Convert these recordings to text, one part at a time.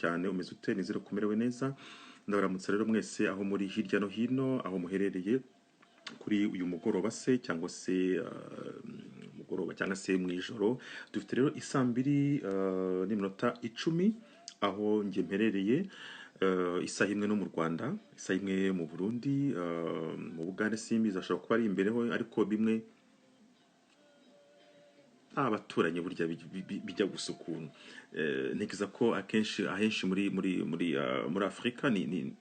Cyane. Umeze ute? Nizere ko umerewe neza. Ndabaramutsa rero mwese aho muri hirya no hino, aho muherereye kuri uyu mugoroba se cyangwa se mugoroba cyangwa se mu ijoro. Dufite rero isaa 2 n'iminota 10 aho njye mperereye, isaha imwe no mu Rwanda, isaha imwe mu Burundi, mu Bugande simbizi, ashobora kuba ari imbere ho, ariko bimwe abaturanyi burya bijya gusa ukuntu. Ntekereza ko akenshi ahenshi muri Afurika ni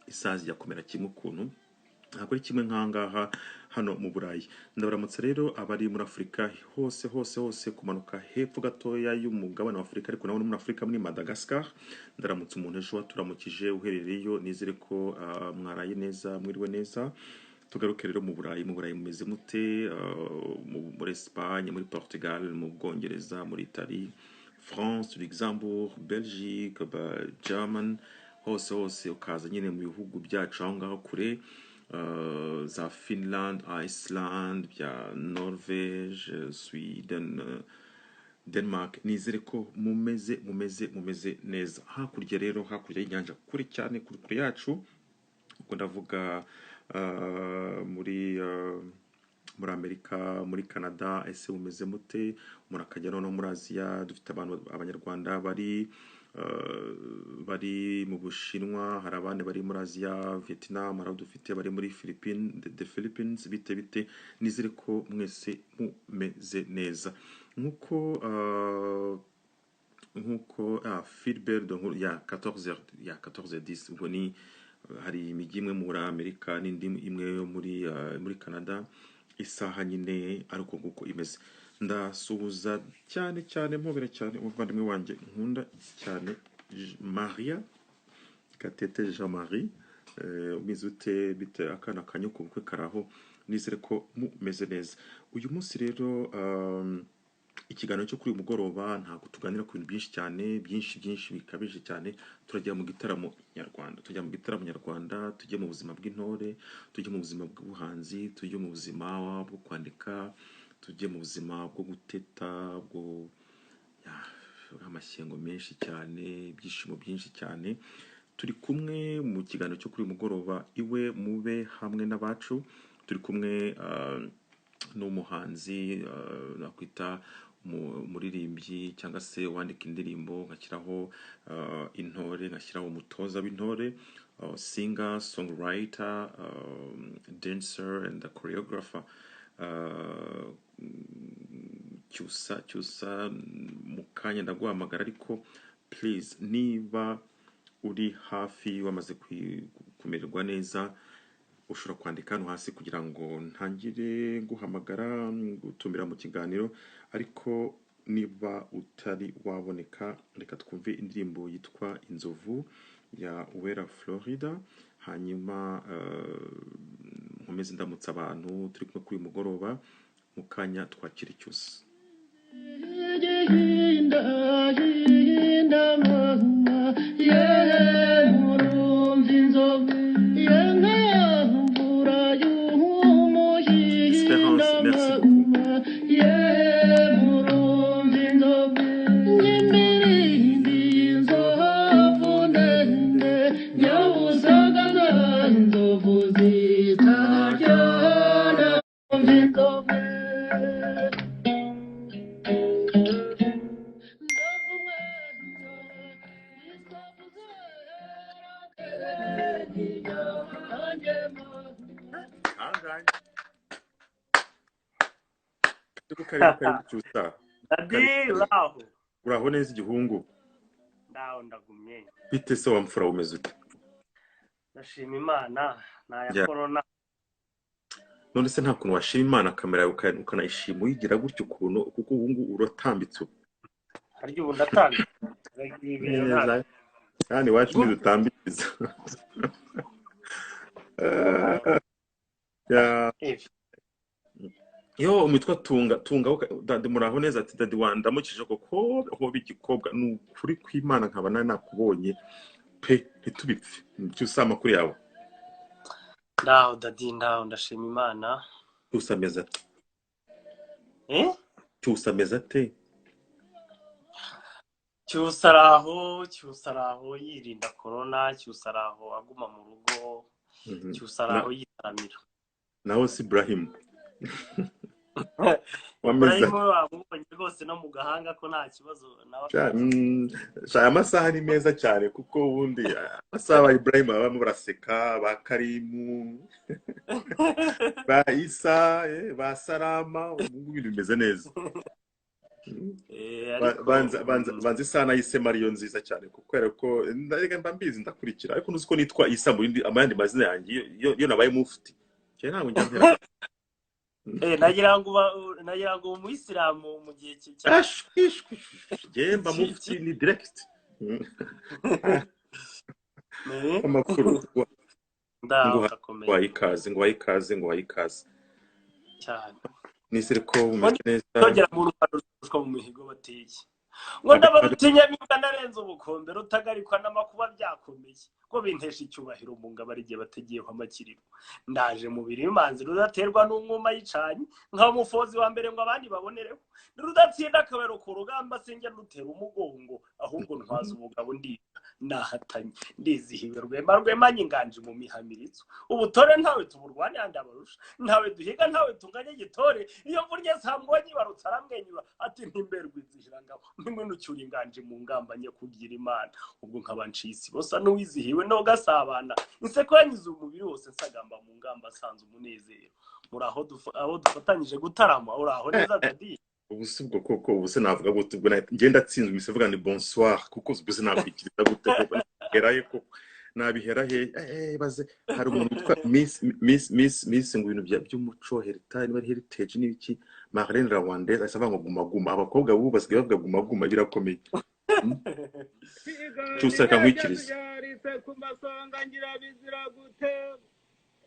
isaha zijya kumera kimwe ukuntu, ntabwo ari kimwe nk'ahangaha hano mu Burayi. Ndabaramutsa rero abari muri Afurika hose hose hose, kumanuka hepfo gatoya y'umugabane wa Afurika, ariko naho no muri Afurika, muri Madagascar. Ndaramutsa umuntu ejo waturamukije uherereyeyo. Nizere ko mwaraye neza, mwiriwe neza. Tugaruke rero mu Burayi. Mu Burayi mumeze mute? Muri Espagne, muri Portugal, mu Bwongereza, muri Italie, France, Luxembourg, Belgique, German, hose hose, ukaza nyine mu bihugu byacu aho ngaho kure, za Finland, Iceland, bya Norvege, Sweden, Denmark. Nizere ko mumeze neza. Hakurya rero, hakurya y'inyanja, kure cyane, kure kure yacu, ubwo ndavuga muri Amerika, muri Canada, ese mumeze mute? Umuntu akajya noneho muri Aziya, dufite abantu, Abanyarwanda bari mu Bushinwa, hari abandi bari muri Aziya, Vietnam, hari abo dufite bari muri Philippines, the Philippines. Bite bite? Nizere ko mwese mumeze neza nkuko Philbert donc ya 14h, ya 14h10. Ubwo ni hari imijyi imwe muri Amerika n'indi imwe yo muri Canada, isaha nyine ari uko nguko imeze. Ndasuhuza cyane cyane, mpobera cyane umuvandimwe wanjye nkunda cyane, Maria Gatete Jean Marie. Umeze ute? Bite akana kanyuka ubukwe karaho? Nizere ko mumeze neza. Uyu munsi rero, ikiganiro cyo kuri uyu mugoroba, ntabwo tuganira ku bintu byinshi cyane, byinshi byinshi bikabije cyane. Turajya mu gitaramo nyarwanda, tujya mu gitaramo nyarwanda, tujye mu buzima bw'intore, tujye mu buzima bw'ubuhanzi, tujye mu buzima bwo kwandika, tujye mu buzima bwo guteta, bwo ya, amashyengo menshi cyane, ibyishimo byinshi cyane. Turi kumwe mu kiganiro cyo kuri uyu mugoroba iwe mube hamwe n'abacu. Turi kumwe n'umuhanzi, nakwita umuririmbyi cyangwa se wandika indirimbo, ngashyiraho intore, ngashyiraho umutoza w'intore, singer, songwriter, dancer and a choreographer, Cyusa. Cyusa, mu kanya ndaguhamagara, ariko please, niba uri hafi, wamaze kumererwa neza, ushobora kwandika hano hasi kugira ngo ntangire guhamagara, gutumira mu kiganiro. Ariko niba utari waboneka, reka twumve indirimbo yitwa "Inzovu" ya Uwera Florida, hanyuma nkomeze ndamutsa abantu turi kumwe kuri uyu mugoroba. Mu kanya twakira Cyusa. Hinda hinda mama ye murumva inzovu ye mvura y'umuhinda. Espérance, merci beaucoup. Mama ye murumva inzovu nyimirindi, inzovu ndende nyawusagaza, inzovu zitaryana, umva inzovu. Ahangaha. Karibu, karibu, karibu Cyusa. Dadi. Karibu, karibu. Uraho? Uraho neza, igihungu? Ndaho, ndagumye. Bite se wa mfura, umeze ute? Ndashima Imana naya Ya. korona. None se nta kuntu washima Imana, kamera yawe ukanayishima uyigira gutyo ukuntu, kuko ubu ngubu uratambitse ubu? Harya ubu ndatanga ibi bintu Neza. ntabwo Kandi iwacu ntidutambiriza. Ya. Ibi. Yo umwitwa Tunga Tunga dadi, muraho neza? Ati dadi wandamukije koko, hoba igikobwa ni ukuri kw'Imana nkaba nari nakubonye pe, ntitubipfe. Cyusa, amakuru yawe? Ndaho dadi, ndaho, ndashima Imana. Cyusa ameze ate? Eh? Cyusa ameze ate? Cyusa araho, Cyusa araho yirinda korona, Cyusa araho aguma mu rugo, Cyusa araho yitaramira. Naho si Ibrahim wameze? Ibrahim we wamubonye rwose no mu gahanga ko nta kibazo nawe Sha, afite. Sha, aya masaha ni meza cyane, kuko ubundi amasaha ba Ibrahim baba baraseka, ba Karimu, ba Isa, ba Salama, ubu ngubu ibintu bimeze neza. Ariko Banza banza banza isaha nahisemo ariyo nziza cyane, kubera ko reka mba mbizi, ndakurikira, ariko ntuzi ko nitwa Isa mu yindi amayandi mazina yanjye iyo nabaye mufti njye ntabwo njya mpera. Nagira ngo umuyisilamu mu gihe cya Ashwi, njye mba mufti ni direct. Amakuru? Ndaho. Nguha Ndakomeye. Nguhaye ikaze, nguhaye ikaze, nguhaye ikaze. Cyane. Nizere ko umeze neza. Togera mu rwanda rushwa mu mihigo bateye ngo ndabarutinya bimbwa narenze ubukombe, rutagarikwa n'amakuba byakomeye, ngo bintesha icyubahiro mu ngabo ari igihe bategiyeho amakiriro. Ndaje mubiri w'imanzi rudaterwa n'umwuma yicanye, nkaba umufozi wa mbere ngo abandi babonereho. Rudatsinda akabero ku rugamba, sinjya rutera umugongo, ahubwo ntwaza ubugabo, ndiga nahatanye, ndizihiwe rwema rwemanye inganje mu mihamirizo. Ubutore ntawe tuburwanira, ndabarusha, ntawe duhiga, ntawe tunganya gitore. Iyo mvunnye sambonye ibarutse aramwenyura ati: "Ntimberwe izihira ngabo, ntimwinucyura inganje mu ngamba kugira Imana." Ubwo nkaba nciye isibo sa n'uwizihiwe no gasabana, inseko yanyuze umubiri wose, nsagamba mu ngamba asanze umunezero. Muraho abo dufatanyije gutarama, uraho neza Dadi? Ubu si ubwo koko, ubu se navuga gute? Ubwo ngenda atsinzwe mpise mvuga ni bonsoir, kuko ubwo se nakwikiriza gute koko? Nabihera he koko? Nabihera he? Baze hari umuntu witwa Miss ngo ibintu by'umuco, heritage, niba ari heritage n'ibiki, Marlene Rawandez, ahise avuga ngo guma guma. Abakobwa bubu basigaye bavuga guma guma, birakomeye. Cyusa, reka nkwikirize. Yaritse ku masonga ngira bizira gutera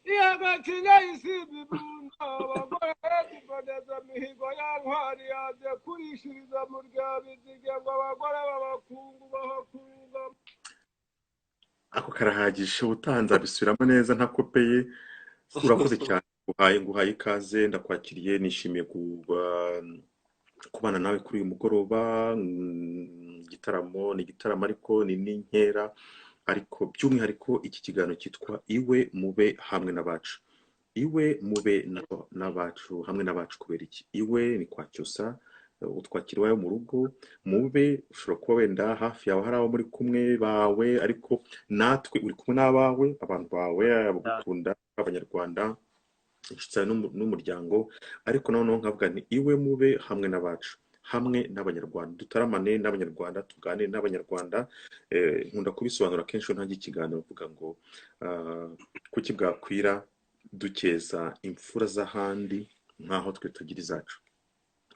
iyagacinya isimbi ibunda abagore imboneza mihigo ya ntwari yaje kurishiriza mu rya bizige ngo abagore b'abakungu bahakunga. Ako karahagije, ubutaha nzabisubiramo neza ntakopeye. Urakoze cyane, nguhaye ikaze, ndakwakiriye, nishimiye kubana nawe kuri uyu mugoroba. Igitaramo ni igitaramo, ariko ni n'inkera, ariko by'umwihariko iki kiganiro cyitwa Iwe Mube Hamwe n'Abacu. Iwe Mube n'Abacu, hamwe n'abacu, kubera iki? Iwe ni kwa Cyusa, utwakira iwawe mu rugo. Mube, ushobora kuba wenda hafi yawe hari abo muri kumwe bawe, ariko natwe uri kumwe n'abawe, abantu bawe, abagukunda, abanyarwanda, inshuti zawe n'umuryango. Ariko noneho nkavuga nti iwe mube hamwe n'abacu, hamwe n'abanyarwanda, dutaramane n'abanyarwanda, tuganire n'abanyarwanda. Nkunda kubisobanura kenshi iyo ntangiye ikiganiro, mvuga ngo kuki bwakwira dukeza imfura z'ahandi nk'aho twe tugira izacu?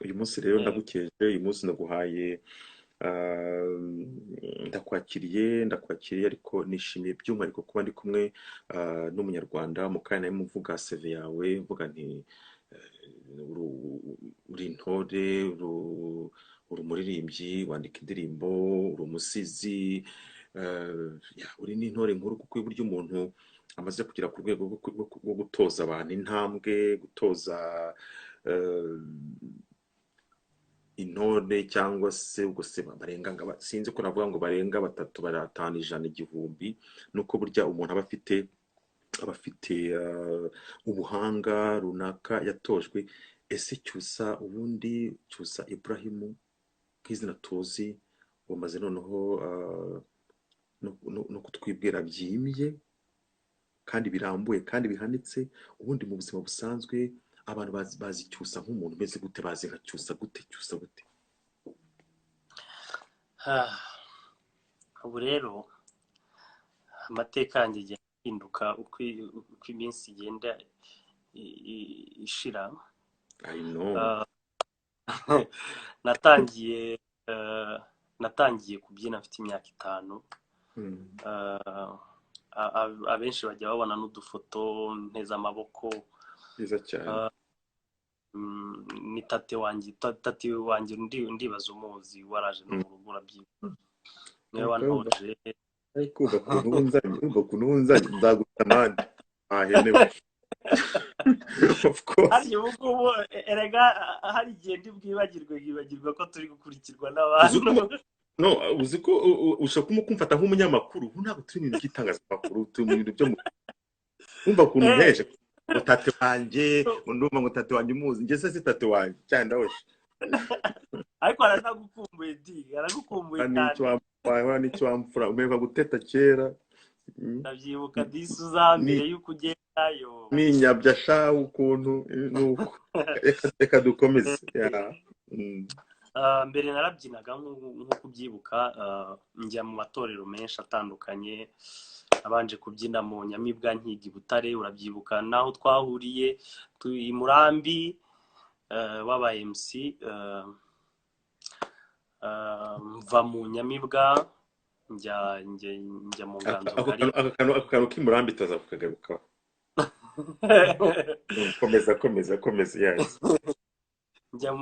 Uyu munsi rero ndagukeje, uyu munsi ndaguhaye, ndakwakiriye, ndakwakiriye, ariko nishimiye by'umwihariko kuba ndi kumwe n'umunyarwanda. Mu kanya narimo mvuga CV yawe, mvuga nti uri intore, uri umuririmbyi, wandika indirimbo, uri umusizi, ya, uri n'intore nkuru, kuko burya umuntu amaze kugera ku rwego rwo gutoza abantu intambwe, gutoza intore cyangwa se ubwo se barenga sinzi ko navuga ngo barenga batatu, baratanu, 100, 1000, nuko burya umuntu aba afite ubuhanga runaka yatojwe. Ese Cyusa, ubundi Cyusa Ibrahimu nk'izina tuzi, wamaze noneho no kutwibwira byimbye kandi birambuye kandi bihanitse, ubundi mu buzima busanzwe abantu bazi Cyusa nk'umuntu umeze gute? Bazi nka Cyusa gute? Cyusa gute? Ah, ubu rero amateka yanjye agenda ahinduka uko iminsi igenda ishira. I know. Ah, natangiye kubyina mfite imyaka 5. Abenshi bajya babona n'udufoto nteze amaboko. Byiza cyane. Ni tate wanjye, tate wanjye ndibaza umuzi, waraje no mu rugo, urabyibuka, niwe wantoje. Ariko umva ukuntu ubu nzanye, nzaguta amande ntahenewe, of course. Harya ubu ngubu erega hari igihe ndi bwibagirwe, nkibagirwa ko turi gukurikirwa n'abantu. No, uzi ko ushobora kumfata nk'umunyamakuru. Ubu ntabwo turi mu bintu by'itangazamakuru, turi mu bintu byo mu wumva ukuntu nteje ngo tate wanjye, ngo ndumva ngo tate wanjye umuzi. Njye se si tate wanjye cyane, ndawushe. Ariko aranagukumbuye di, aragukumbuye N'icyo cyane. Wamfura n'icyo wamfura, umererwa guteta kera. Ndabyibuka disi, uza mbere y'uko ugendayo. Ninyabya sha ukuntu nuko reka dukomeze ya. Ah, mbere narabyinaga nk'uko ubyibuka, njya mu matorero menshi atandukanye. Nabanje kubyina mu Nyamibwa nkiga i Butare, urabyibuka naho twahuriye i Murambi, wabaye MC. Mva mu Nyamibwa njya mu Nganzo Ako Ngari. Ako kantu k'imurambi tuza kukagarukaho. Komeza, komeza, komeza, yes. Njya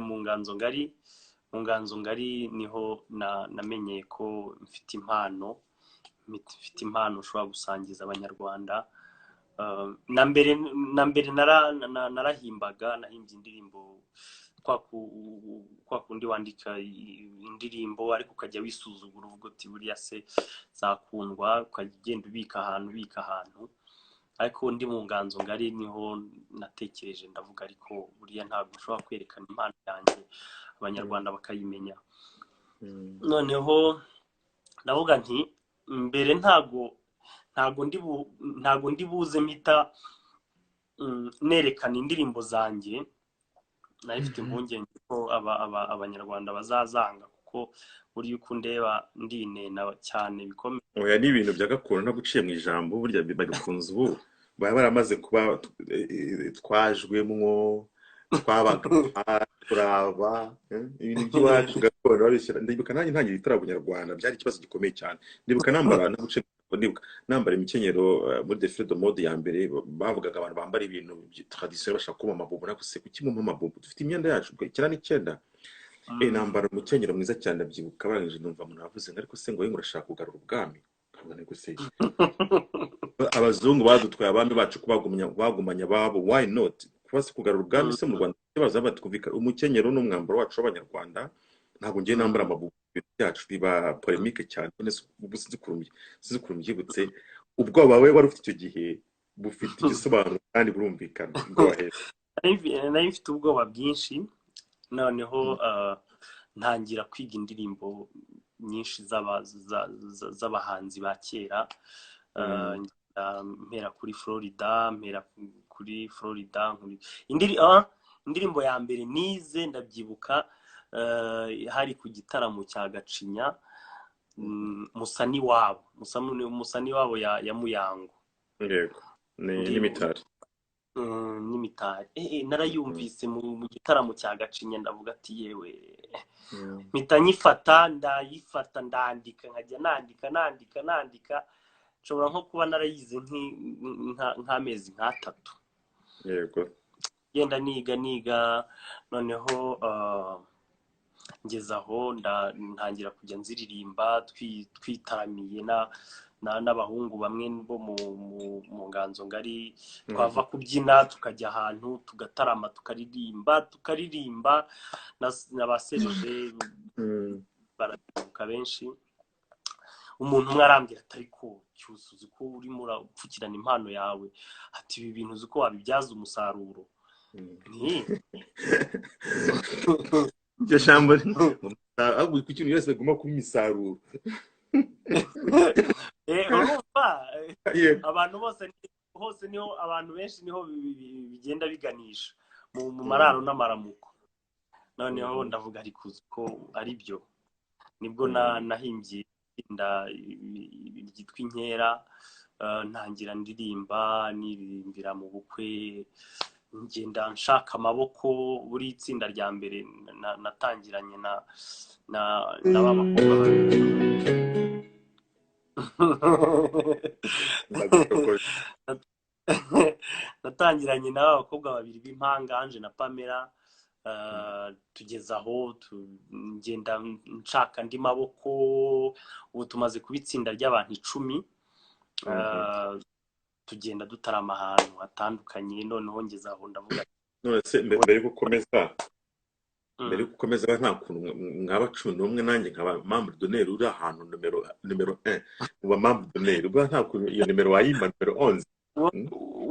mu Nganzo Ngari. Mu Nganzo Ngari niho namenyeye ko mfite impano ushobora gusangiza Abanyarwanda. Na mbere narahimbaga, nahimbye indirimbo kwa kundi wandika indirimbo ariko ukajya wisuzugura, uvuga uti buriya se zakundwa? Ukajya ugenda ubika ahantu. Ariko ndi mu Nganzo Ngari niho natekereje, ndavuga ariko buriya ntabwo nshobora kwerekana impano yanjye Abanyarwanda bakayimenya? Noneho ndavuga nti mbere ntago ndi buze mpita nerekana indirimbo zanjye. Nari mfite impungenge ko Abanyarwanda bazazanga, kuko buriya uko undeba ndinena cyane bikomeye. Oya, ni ibintu bya gakondo, ntabwo uciye mu ijambo. Burya babikunze ubu baba baramaze kuba twajwemwo, twabaga turaba ibintu by'iwacu gakondo babishyira. Ndibuka nanjye ntangira igitaramo nyarwanda, byari ikibazo gikomeye cyane. Ndibuka nambara, naguciye, ndibuka nambara imikenyero muri défilé de mode ya mbere, bavugaga abantu bambara ibintu traditionnel bashaka kuba amabubu. Nako se kuki mumpa amabubu? Dufite imyenda yacu ubwo 99. Nambara umukenyero mwiza cyane, ndabyibuka. Barangije numva umuntu avuze ngo ariko se ngo wowe ngo urashaka kugarura ubwami? Nkavuga ariko se abazungu badutwaye abami bacu, kubagumya bagumanya ababo, why not kuba se kugarura ubwami se mu Rwanda? Baza batwumvikana, umukenyero ni umwambaro wacu w'Abanyarwanda, ntabwo ngiye nambara amabubu. Ibintu byacu biba polémique cyane. None se ubu sinzi ukuntu mbyibutse. Ubwoba we wari ufite icyo gihe bufite igisobanuro kandi burumvikana. Go ahead. Nari mfite ubwoba bwinshi. Noneho ntangira kwiga indirimbo nyinshi z'abahanzi ba kera. Mpera kuri Florida, mpera kuri Florida. Indirimbo ya mbere nize, ndabyibuka, hari ku gitaramo cya Gacinya, Musaniwabo, Musaniwabo ya Muyango. Yego, ni n'imitari. N'imitari. Narayumvise mu gitaramo cya Gacinya, ndavuga ati yewe, mpita nyifata, ndayifata, ndandika, nkajya nandika, nandika, nandika. Nshobora nko kuba narayize nk'amezi nk'atatu. Genda niga, niga, noneho ngeze aho ntangira kujya nziririmba twitaramiye n'abahungu bamwe bo mu Nganzo Ngari. Twava kubyina tukajya ahantu tugatarama, tukaririmba, tukaririmba na ba Serge barabyuka benshi. Umuntu umwe arambwira ati ariko Cyusa, uzi ko urimo urapfukirana impano yawe? Ati ibi bintu uzi ko wabibyaza umusaruro? Nti Iryo jambo ahubwo ku kintu yose bagomba kuba imisaruro. Urumva abantu bose hose niho, abantu benshi niho bigenda biganisha mu mararo n'amaramuko. Noneho ndavuga ariko uzi ko ari byo? Nibwo nahimbye itsinda ryitwa Inkera. Ntangira ndirimba, niririmbira mu bukwe, ngenda nshaka amaboko. Buri itsinda rya mbere natangiranye na ba bakobwa babiri. Ndagutokoje. Natangiranye na ba bakobwa babiri b'impanga, Ange na Pamela. Tugeze aho ngenda nshaka andi maboko. Ubu tumaze kuba itsinda ry'abantu 10. Tugenda dutarama ahantu hatandukanye. Noneho ngeze aho ndavuga None se mbere yuko ukomeza Mbere yuko ukomeza, nta kuntu mwaba 11 nanjye nkaba membre d'honneur, uri ahantu numero 1 uba membre d'honneur, ubwo nta kuntu iyo nimero wayimpa, numero 11?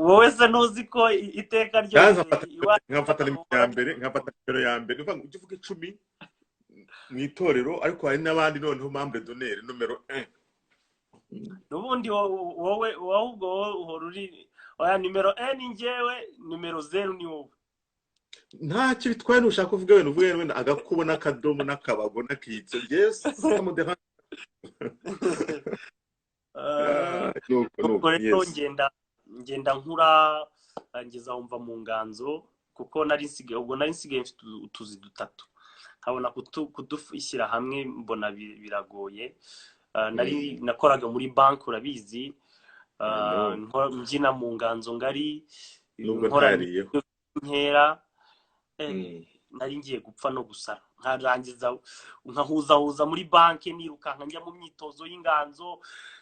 Wowe se ntuzi ko iteka Cyangwa ryose iwacu nkafata nimero ya mbere, nkafata nimero ya mbere. Uvuga ngo ujye uvuga 10 mu itorero, ariko hari n'abandi noneho membre d'honneur numero 1. N'ubundi wowe ahubwo wowe uhora uri, oya, nimero 1 ni njyewe, nimero 0 ni wowe. Ntacyo bitwaye, nushaka kuvuga wenda uvuge wenda agakubo n'akadomo n'akabago n'akitso, yes, ça me dérange. Nuko Ubwo nuko rero yes. ngenda nkura, ngeza aho mva mu nganzo, kuko nari nsigaye, ubwo nari nsigaye mfite utuzi dutatu, nkabona kudushyira hamwe mbona biragoye. Nari nakoraga muri banki, urabizi. I know. Mbyina mu nganzo ngari, Nubwo nkora ntariyeho. nkera, nari ngiye gupfa no gusara, nkarangiza nkahuzahuza muri banki, nirukanka njya mu myitozo y'inganzo,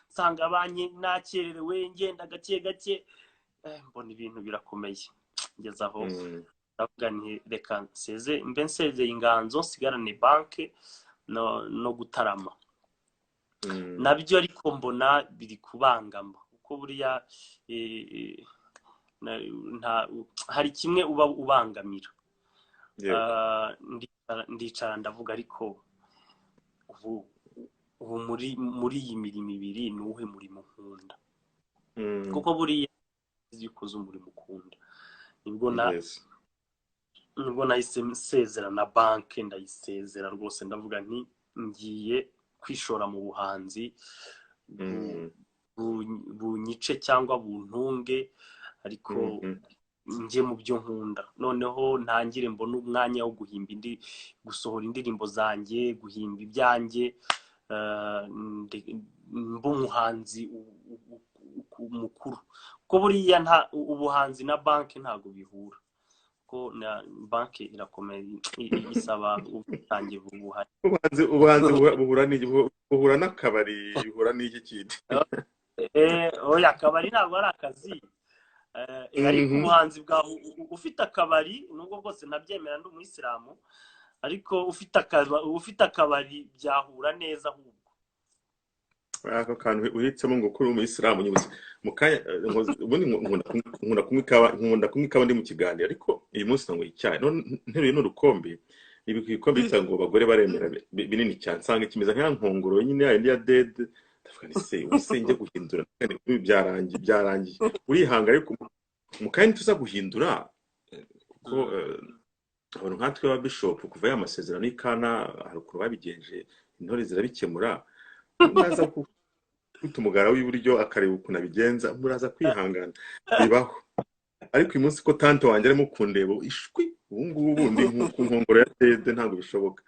nsanga banki nakererewe, ngenda gake gake, mbona ibintu birakomeye, ngeze aho ndavuga nti reka nseze, mbe nsezeye inganzo, nsigarane banki no gutarama. Nabyo ariko mbona biri kubangama, kuko buriya hari kimwe uba ubangamira. Yego. Ndicara ndavuga, ariko ubu muri iyi mirimo ibiri ni uwuhe murimo nkunda? Kuko buriya iyo ukoze umurimo ukunda, nibwo na nibwo nahise nsezera na banki, ndayisezera rwose, ndavuga nti ngiye kwishora mu buhanzi, bunyice cyangwa buntunge, ariko njye mu byo nkunda, noneho ntangire mbone umwanya wo guhimba indi, gusohora indirimbo zanjye, guhimba ibyanjye, mbe umuhanzi mukuru, kuko buriya nta ubuhanzi na banki ntabwo bihura, kuko na banki irakomeye, isaba ubwitange buhari. Ubuhanzi buhura n'iki? Buhura n'akabari, buhura n'iki kindi? Oya, akabari ntabwo ari akazi. Ariko ubuhanzi bwawe, ufite akabari, nubwo bwose ntabyemera, ndi umuyisilamu, ariko ufite akabari byahura neza ahubwo. Ako kantu uhitsemo ngo kuri umuyisilamu nyibutse mu kanya, ubundi nkunda kunywa ikawa ndi mu kiganiro, ariko uyu munsi nanywa icyayi, none nteruye n'urukombe, ni ibikombe bitwa ngo abagore baremera, binini cyane, nsanga kimeze nka nkongoro nyine yayindi ya dede, ndavuga nti se ubu se njye guhindura? Byarangiye, byarangiye, urihanga, ariko mu kanya tuza guhindura, kuko abantu nkatwe ba bishop, kuva ya masezerano y'Ikana, hari ukuntu babigenje, intore zirabikemura, muraza gufite umugara w'iburyo akareba ukuntu abigenza, muraza kwihangana, bibaho. Ariko uyu munsi ko tante wanjye arimo kundeba ishwi, ubu ngubu ndi ku nkongoro ya dede, ntabwo bishoboka.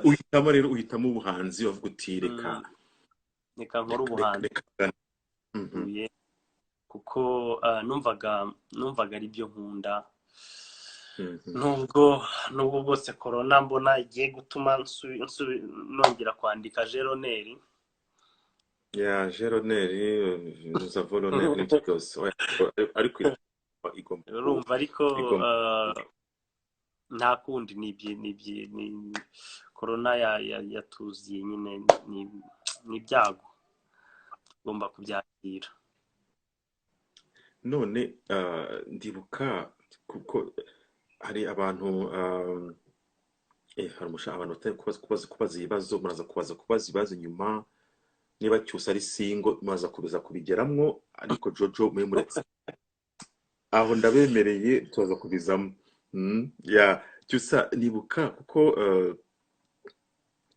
Uhitamo rero, uhitamo ubuhanzi, wavuga uti reka Reka nkore reka ubuhanzi. Reka. Kuko numvaga ari byo nkunda, nubwo bwose korona mbona igiye gutuma nongera kwandika jeroneri. Ya jeroneri, nous avons l'honneur n'ibyo byose. Oya, ariko igomba Urumva, ariko igomba nta kundi, ni korona yatuziye nyine, ni ibyago, tugomba kubyakira. None ndibuka kuko hari abantu, hari abantu batari kubaza ibibazo, muraza kubaza ibibazo nyuma. Niba Cyusa ari single, muraza kubiza kubigeramwo, ariko Jojo mwe muretse aho, ndabemereye tuza kubizamo. Ya Cyusa, nibuka kuko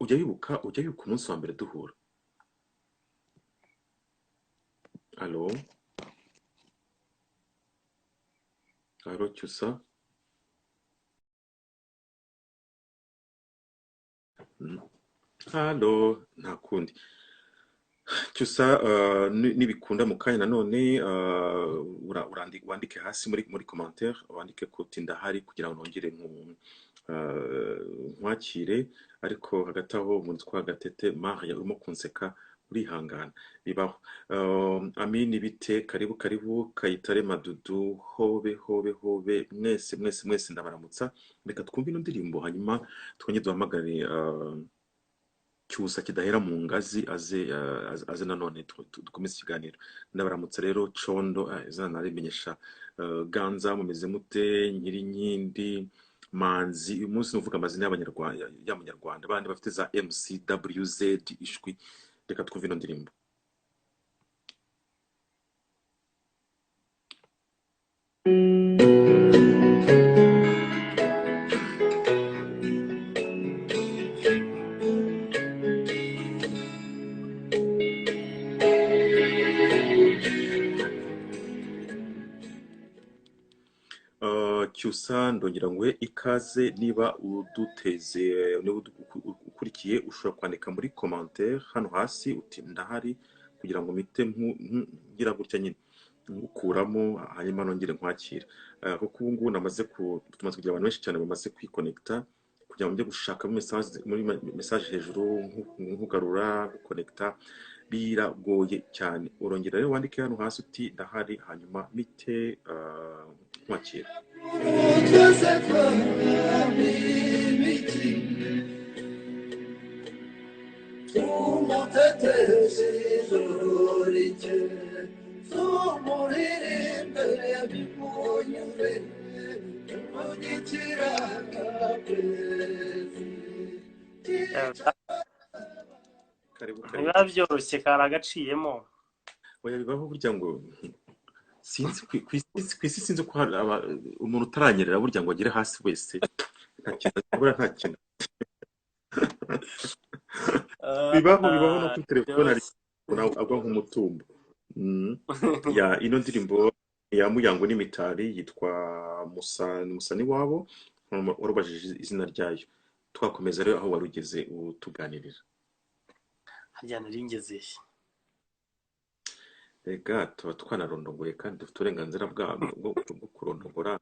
ujya wibuka umunsi wa mbere duhura? Allo, allo, Cyusa? Allo, nta kundi. Cyusa, nibikunda mu kanya nanone, wandike hasi muri commentaire, wandike ko uti ndahari, kugira ngo nongere nkwakire. Ariko hagati aho, umuntu witwa Gatete Maria urimo kunseka. Urihangana bibaho. Amini bite, karibu karibu. Kayitare Madudu, hobe hobe hobe, mwese mwese mwese ndabaramutsa. Reka twumve ino ndirimbo hanyuma twongere duhamagare Cyusa kidahera mu ngazi aze nanone dukomeze ikiganiro. Ndabaramutsa rero Condo, izina narimenyesha, Ganza mumeze mute, Nyirinkindi, Manzi. Uyu munsi nuvuga amazina y'abanyarwanda y'abanyarwanda bandi bafite za MCWZ ishwi. Reka twumve ino ndirimbo. Cyusa, ndongera nguhe ikaze. Niba uduteze, niba ukurikiye, ushobora kwandika muri commentaire hano hasi uti ndahari, kugira ngo mpite ngira gutya nyine ngukuramo hanyuma nongere nkwakira. Kuko ubu ngubu tumaze kugira abantu benshi cyane bamaze kwikonekita, kugira ngo njye gushaka muri message hejuru nkugarura gukonekita biragoye cyane. Urongera rero wandike hano hasi uti ndahari, hanyuma mpite nkwakira. Twese twabibiki tumuteteshe ijoro rike tumuririmbe bimunyure tumugikira kwezi. Karibu karibu. Ntibiba byoroshye, kari agaciyemo. Oya, bibaho burya ngo sinzi ku isi sinzi ko hari umuntu utaranyerera burya ngo agere hasi wese nta kintu abura, nta kintu bibaho bibaho no kuri telefone hari Byoroshye. umuntu agwa nk'umutumba. Ya ino ndirimbo ya Muyango n'imitari yitwa Musa Musaniwabo, warubajije izina ryayo. Twakomeza rero aho wari ugeze utuganirira. Harya nari ngeze he? Rega tuba twanarondogoye kandi dufite uburenganzira bwo kurondogora.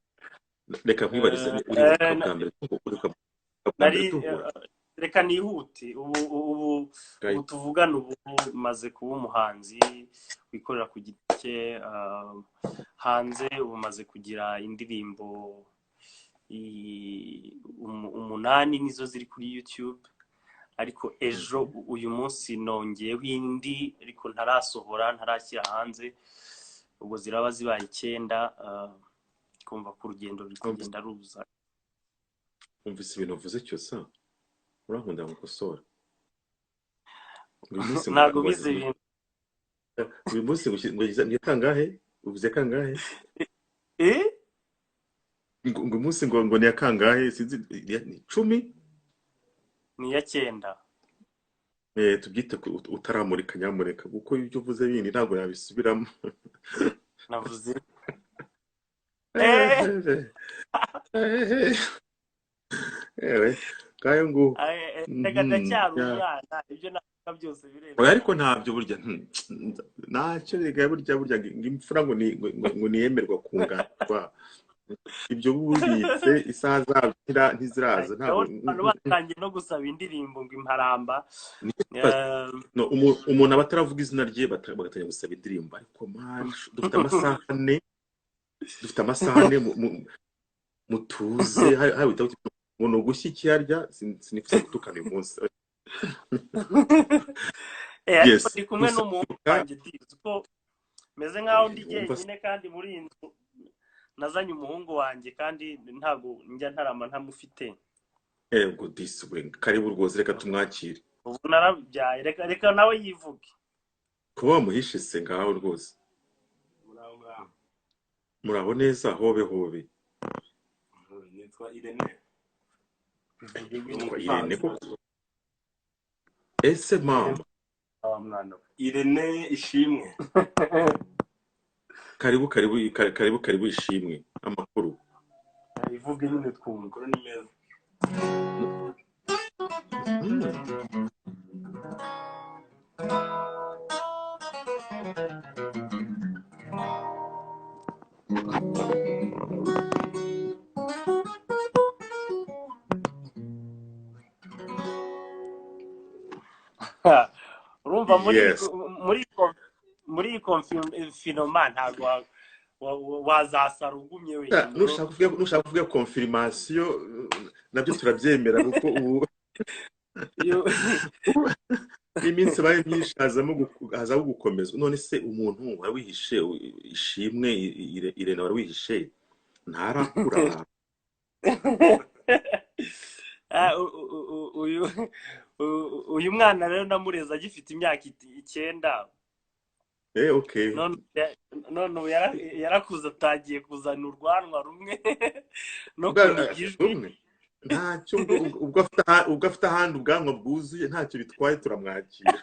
Reka nkwibarize, uribuka bwa mbere uribuka bwa mbere Nari duhura? Reka nihute. Ubu Gayi. tuvugana ubu maze kuba umuhanzi wikorera ku giti cye, hanze ubu maze kugira indirimbo 8 nizo ziri kuri YouTube, ariko ejo uyu munsi nongeyeho indi ariko ntarasohora, ntarashyira hanze, ubwo ziraba zibaye 9. Kumva ko urugendo ruri kugenda ruza. Wumvise ibintu uvuze cyose, urankunda ngukosora. Uyu munsi ngo Ntabwo ngo bize ibintu. Uyu munsi ngo ngo kangahe? Uvuze kangahe? Eh? Ngo umunsi ngo ni ya kangahe? Sinzi, ni 10? Ni iya 9. Tubyite ko utaramurika nyamuneka, kuko ibyo uvuze bindi ntabwo yabisubiramo. Navuze. Ewe, ngayo nguko. Reka ndacyari Ya. umwana, ibyo navuga byose Oya, biremewe. ariko ntabyo burya, ntacyo rega burya ngo imfura ngo ni ngo niyemerwa kunganirwa. Ibyo bubitse isaha zabyo ntiziraza ntabwo. Ndabona abantu batangiye no gusaba indirimbo ngo imparamba. No, umuntu aba ataravuga izina rye bagatangira gusaba indirimbo, ariko man, dufite amasaha ane, dufite amasaha ane, mutuze. Hari wita ngo ni ugushya ikiyarya, sinifuza gutukana uyu munsi. Ariko Yes, ndi kumwe gusa n'umuhungu ibuka wanjye Dizi, ko meze nkaho ndi wumva jyenyine kandi muri iyi nzu nazanye umuhungu wanjye kandi ntabwo njya ntarama ntamufite. Ego disi we, karibu rwose, reka tumwakire. Ubu narabyaye, reka nawe yivuge. Kuba wamuhishe se ngaho rwose. Muraho muraho. Muraho neza, hobe hobe. Nitwa Irene. Bivuge Ndi Witwa gutya. Irene umuhanzi. koko? Ese mama. Wa mwana we. Irene Ishimwe. Karibu karibu karibu karibu Ishimwe, amakuru? Ivuge nyine twumva. Amakuru ni meza. Urumva Urumva muri Yes. muri confinement ntabwo wazasara ugumye wenyine. Nushaka kuvuga confirmation, nabyo turabyemera, kuko ubu iminsi ibaye myinshi hazamo gukomezwa. None se umuntu wari wihishe, Ishimwe Irene wari wihishe, ntarakura? Uyu mwana rero namureze agifite imyaka 9. Okay. None ubu yarakuze, atangiye kuzana urwanwa rumwe no kuniga ijwi. Rumwe ntacyo, ubwo afite ahandi ubwanwa bwuzuye, ntacyo bitwaye, turamwakira.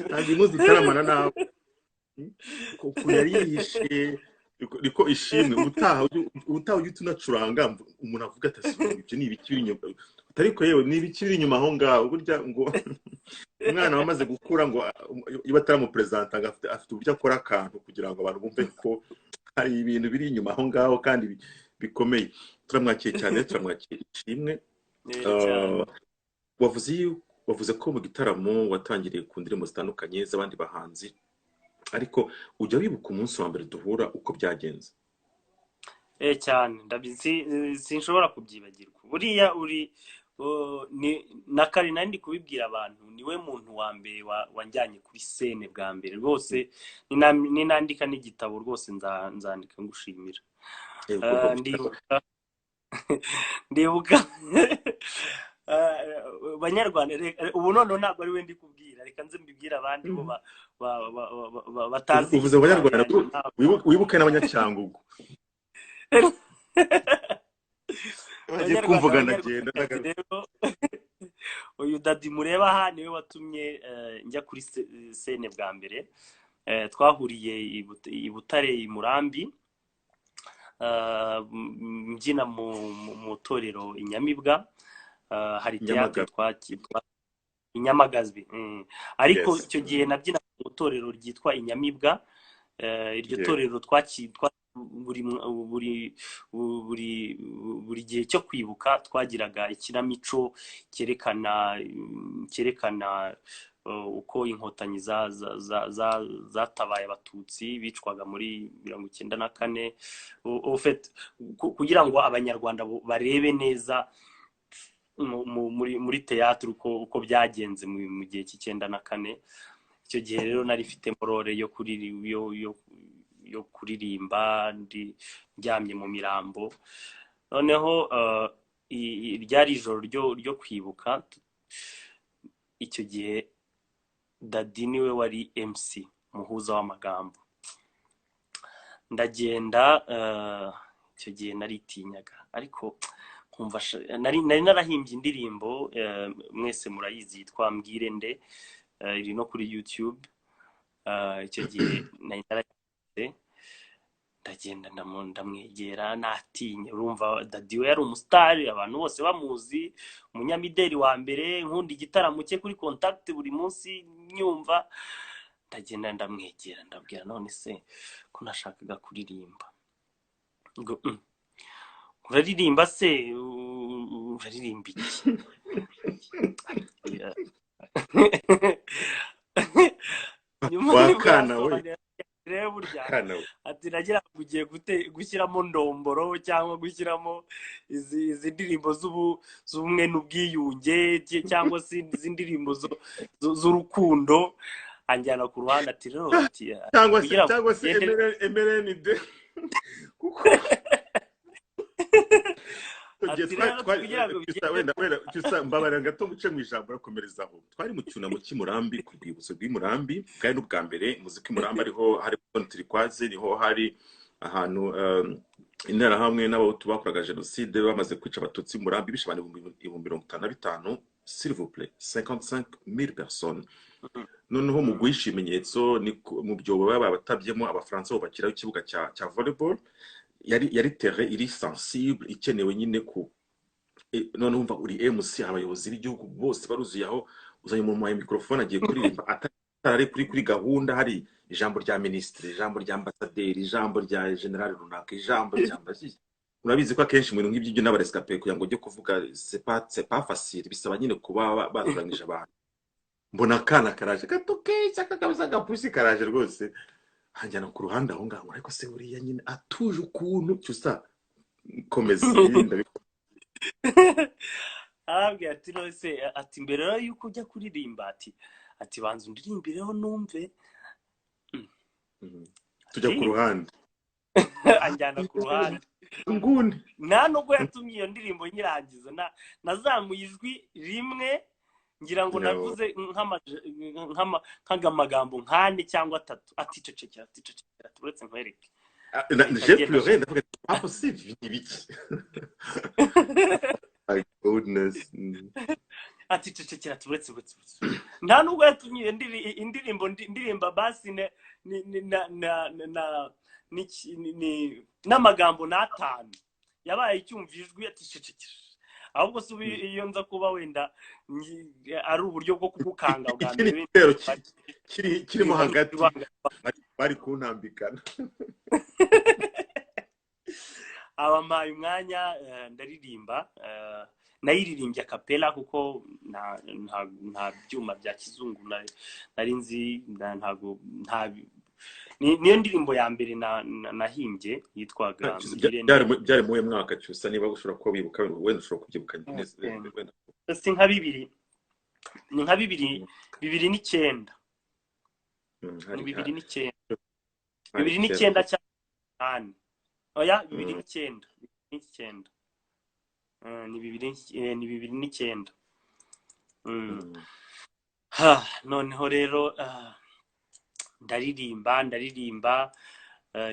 Ntabwo impuzu itaramana nawe ukuntu yari yihishe. Niko Ishimwe, ubutaha ujye utunacuranga, umuntu avuga ati: "Ibyo ni ibiki biri inyuma?" Ariko yewe, ni ibiki biri inyuma aho ngaho? Burya ngo umwana wamaze gukura, ngo iyo bataramuperezanta, ngo afite uburyo akora akantu kugira ngo abantu bumve ko hari ibintu biri inyuma aho ngaho kandi bikomeye. Turamwakiye cyane, turamwakiye Ishimwe. Cyane. Wavuze ko mu gitaramo watangiriye ku ndirimbo zitandukanye z'abandi bahanzi, ariko ujya wibuka umunsi wa mbere duhura uko byagenze? Cyane, ndabizi, sinshobora kubyibagirwa. Buriya uri ni na kare nari ndi kubibwira abantu, niwe muntu wa mbere wanjyanye kuri scène bwa mbere rwose. Ninandika n'igitabo rwose nzandika ngushimira. Ugomba Ndibuka, banyarwanda, ubu noneho ntabwo ari we ndi kubwira, reka nze mbibwire abandi bo batazi Uvuze abanyarwanda, histoire yanjye ntabwo. Wibuke n'abanyacyangugu bagiye Banyarwanda, kumvuga, ndagenda banyarwandakazi, ndagaruka. Rero uyu Dadi mureba aha niwe watumye njya kuri scène bwa mbere. Twahuriye i Butare, i Murambi, mbyina mu torero Inyamibwa. Hari théâtre Nyamagabe. Inyamagazwi. Ariko Yes. icyo gihe nabyina mu torero ryitwa Inyamibwa. Iryo torero buri buri buri buri gihe cyo kwibuka twagiraga ikinamico cyerekana uko Inkotanyi zatabaye Abatutsi bicwaga muri 94. Au fait, kugira ngo Abanyarwanda barebe neza muri théâtre uko byagenze mu gihe cy'94. Icyo gihe rero nari mfite rôle yo kuririmba ndi ndyamye mu mirambo. Noneho ryari ijoro ryo kwibuka. Icyo gihe Dadi niwe wari MC, umuhuza w'amagambo. Ndagenda, icyo gihe naritinyaga, ariko nkumva nari narahimbye indirimbo, mwese murayizi, yitwa Mbwire Nde, iri no kuri YouTube. Icyo gihe nari narayihimbye, ndagenda ndamwegera natinye. Urumva Dadi we yari umusitari, abantu bose bamuzi, umunyamideli wa mbere, nkunda igitaramo cye kuri Contact buri munsi nyumva. Ndagenda ndamwegera, ndabwira: "None se ko nashakaga kuririmba?" Ngo: Uraririmba se? Uraririmba iki?" Nyuma nibwo Wakana we. yasobanuye rero burya Kana we. ati: "Nagira ngo ugiye gushyiramo ndomboro cyangwa gushyiramo izi ndirimbo z'ubumwe n'ubwiyunge cyangwa se izi ndirimbo z'urukundo." Anjyana ku ruhande, ati rero, ati Cyangwa se kugira ngo cyangwa se ugende MRND, kuko icyo gihe Ati rero kugira ngo Cyusa, bigende wenda Cyusa, mbabarira gato nguce mu ijambo, urakomerezaho. Twari mu cyunamo cy'i Murambi, ku rwibutso rw'i Murambi. Bwari n'ubwa mbere muzika i Murambi, ariho hari Turikwaze, niho hari ahantu Interahamwe n'Abahutu bakoraga jenoside bamaze kwica Abatutsi i Murambi, bishe abantu 55,000, s'il vous plaît, 55 000 personnes. Noneho mu guhisha ibimenyetso ni mu byobo baba batabyemo, Abafaransa bubakiraho ikibuga cya volleyball. Yari terrain iri sensible, ikenewe nyine ku noneho umva, uri MC, abayobozi b'igihugu bose baruzuye aho, uzanye umuntu wa microphone agiye kuririmba atari kuri gahunda. Hari ijambo rya minisitiri, ijambo rya ambasaderi, ijambo rya general runaka, ijambo rya ambassadeur. Urabizi ko akenshi mu bintu nk'ibyo n'abarescapés, kugira ngo ujye kuvuga, c'est pas facile, bisaba nyine kuba batoranyije abantu. Mbona akana karaje gato keza kabisa, agapusi karaje rwose, hanjyana ku ruhande aho ngaho. Ariko se buriya nyine atuje ukuntu. Cyusa, komeza, ndabikora. Arambwira ati: "None ati mbere rero yuko ujya kuririmba, ati banza undirimbireho numve." Tujya ku ruhande. Anjyana ku ruhande. Nguni. Nta nubwo yatumye iyo ndirimbo nyirangiza. Nazamuye ijwi rimwe, ngira ngo No. navuze nk'amagambo nk'ane cyangwa atatu, ati: "Cecekera," ati: "Cecekera," ati: "Uretse nkwereke." Ah, j'ai pleuré, ndavuga ati: "Pas possible, ibi ni ibiki?" My goodness. Ati: "Cecekera," ati: "Uretse, uretse, uretse." Nta nubwo yatumye iyo indirimbo ndirimba basi ne- ni ni na na na n'iki- n'amagambo n'atanu. Yabaye icyumva ijwi, ati: "Cecekera." Ahubwo se ubu iyo nza kuba wenda ari uburyo bwo kugukanga bwa Ikindi mbere gitero kirimo hagati, bari kuntambikana. Abampaye umwanya, ndaririmba. Nayiririmbye a cappella kuko nta byuma bya kizungu nari nzi. Ntago nta niyo ndirimbo ya mbere nahimbye yitwaga Irene. Byari mu mwaka, Cyusa, niba ushobora kuba wibuka? Wenda ushobora kubyibuka neza, wenda. Si nka bibiri, ni nka bibiri, 2009. Ni Hari 2009. Hari bibiri kera. n'icyenda cyangwa umunani, oya, bibiri n'icyenda, 2009. Ni bibiri, ni 2009. Ha, noneho rero ndaririmba, ndaririmba.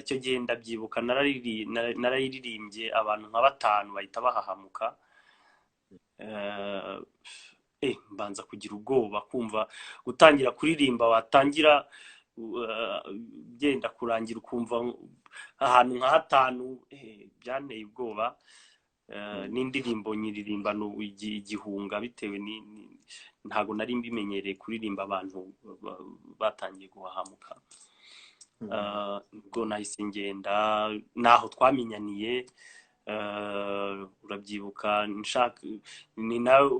Icyo gihe ndabyibuka, narayiririmbye, abantu nka batanu bahita bahahamuka. Mbanza kugira ubwoba, kumva gutangira kuririmba, watangira byenda kurangira ukumva ahantu nka hatanu, byanteye ubwoba. N'indirimbo nyiririmbana igihunga bitewe ntabwo nari mbimenyereye kuririmba abantu batangiye guhahamuka. Ubwo nahise ngenda, naho twamenyaniye. Urabyibuka, nshaka ni nawe.